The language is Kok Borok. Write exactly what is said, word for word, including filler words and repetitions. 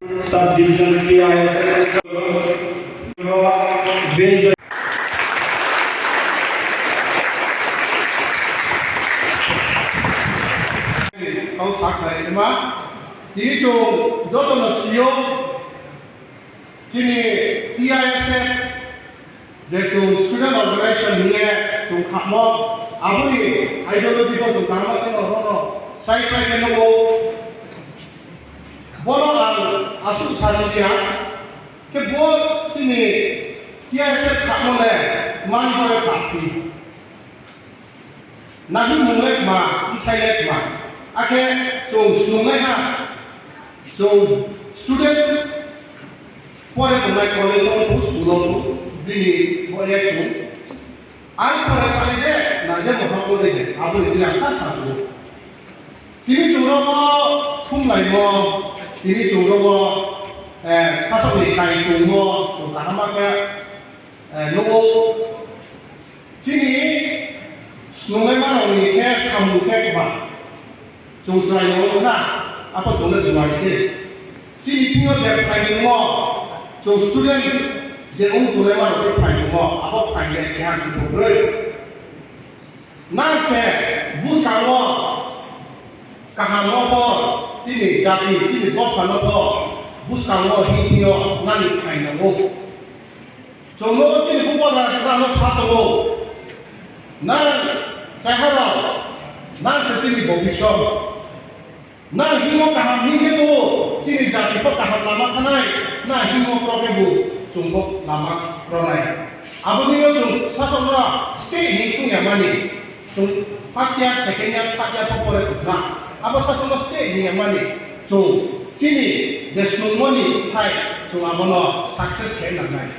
Subdivision T I S S. Kau sak nai ma, tini chwng joto no sio, chini T I S F je chwng student organization hiye chwng khamo, aboni ideology bo chwng kaham khe no hono sai pai khe no. Bono ang aswk sa siya, khe bo chini T I S F khamo le mani jora kha phi. Nahimung le kma, bwthai le kma. Akhe chwng snungnai ha, chwng student pore tongnai college o wngkhu, school o wngkhu, bini bo ek chwng. Ang pore thani de, na je mohang o de, abo ni ang sa sa chwng. Tini chwng rogo thumlaimo, tini chwng rogo, eh, sasok ni kai chwngmo, chwng kaham khe, eh, nugo. Chini snungnai manok ni khe samung khe kwbang. Chwng chwrai no wngkha na, apo chwng le chwrai se. Chini thwngyo je phaimungno, chwng student je wng tongnai manok khe phaimungno, abo phainai keha khe kwrwi. Nang se bwskango kaham no pho, chini jati, chini dopha no pho, bwskango hithwngyo nani phainango. Chwng nogo chini bubagra nangno sa tongo. Nang chaiharok, nang se chini bobiswt. Nang himo kaham hinkhe bo chini jati bo kaham lama thanai, nang himo kro khe bo chwng bo lama rwnai. Aboni yo chwng sasokno state hinwi sungya mani, chwng first year, second year, third year bo pore tongna. Abo sasokno state hinwi mani chwng chini je snungmani thai chwng abono success khe nangnai.